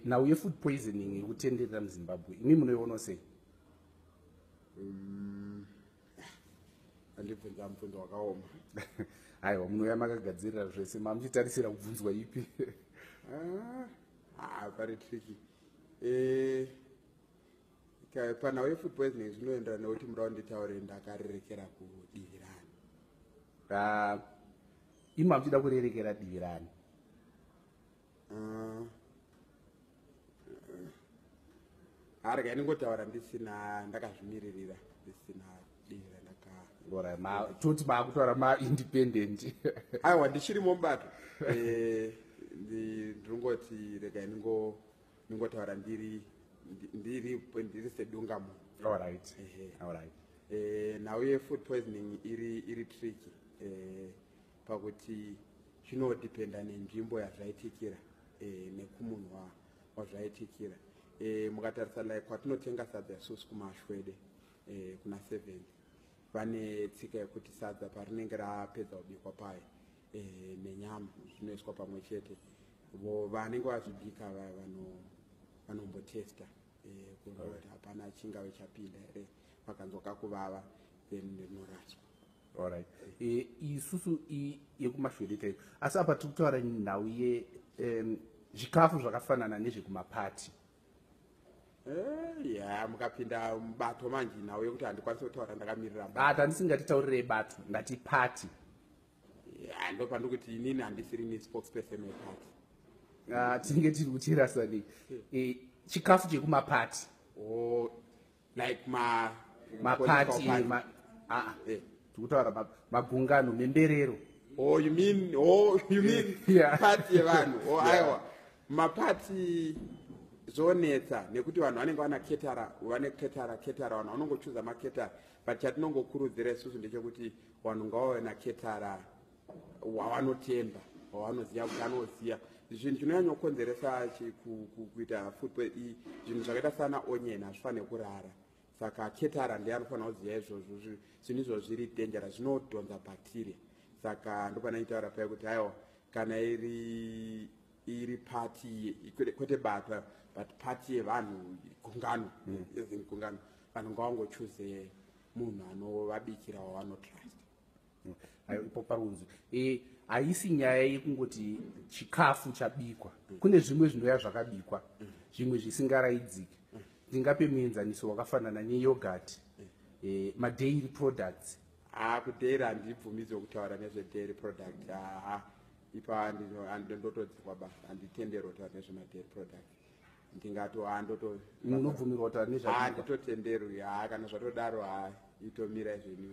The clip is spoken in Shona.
Nhau yefood poisoning iri kutenderera muZimbabwe, imi munoiona sei? Andibvunza mubvunzo wakaoma. Aiwa, munouya makagadzirira zvese, mamuchitarisira kubvunzwa ipi? Ah, pari tricky. Panhau yefood poisoning zvinoenderana nekuti muda kunditaure ndakarerekera kudivi rani. Ah, imi mamuchida kurerekera divi rani? Arega ndingotaura ndisina, ndakazvimiririra, ndisina divi randaka. Alright, toti maakutaura maindependent. Aiwa, ndichirimo mubato. Ndinongoti regai ndingotaura ndiri sedungamunhu. Ehe. Alright. Nhau yefood poisoning iri tricky, pakuti zvinodependa nenzvimbo yazvaitikira, nekumunhu wazvaitikira. Mukatarisa like kwatinotenga sadza isusu kuMashwede, kuna 7, vane tsika yekuti sadza parinenge rapedza kubikwa paye, nenyama zvinoiswa pamwe chete, vo vanenge vazvibika vanombotesta, kuona kuti hapana chingave chapinda here. Vakanzwa kakuvava, then rinoraswa. Alright. Isusu yekuMashwede chaiyo, asi apa tiri kutaura nhau ye zvikafu zvakafanana nezvekumapati. Ya, mukapinda mubato manje, nhau yekuti handikwanisi kutaura ndakamirira bato. Bato handisingati bato, ndati pati. Ya, ndo pandikuti inini handisiri ni spokesperson wepati. Ah, tinenge tiri kuchirasa nei? Chikafu chekumapati. Oh, like ma mapati. Political party. Ah, tiri kutaura magungano, memberero. Oh, you mean Yeah. party yevanhu? Oh, Yeah. aiwa, mapati zvonetsa nekuti vanhu vanenge vana caterer, vane caterer, caterer, vanhu vanongochuza macaterer. But chatinongokurudzira isusu ndechekuti vanhu ngavave nacaterer wavanotemba, wavanoziva kuti anoziva zvinhu. Chinonyanyokonzeresa kuita food zvinhu zvakaita sana onion hazvifaniri kurara, saka caterer ndiye anofanira kuziva izvozvo. Zvinhu izvozvo zviri dangerous, zvinodhonza bacteria. Saka ndopanaitaura paya kuti aiwa, kana iri pati, kwete bato, but pati yevanhu, gungano, as in gungano, vanhu ngavangochuze munhu anovabikira wavanotrust. Ayo, ipo parunzi, haisi nyaya yekungoti chikafu chabikwa. Kune zvimwe zvinouya zvakabikwa, zvimwe zvisingaraidziki. Ndingape muenzaniso wakafanana neyoghurt, madairy products. Ha, kudairy handibvumidzwe kutaura nezvedairy product. Ha, ipa ndotodzikwa basa, handitenderwi kutaura nezvemadairy product. Ndingato handoto Munobvumirwa kutaura nezvabikwa? Handitotenderwi. Ha, kana zvatodaro, ha, itomira izveni.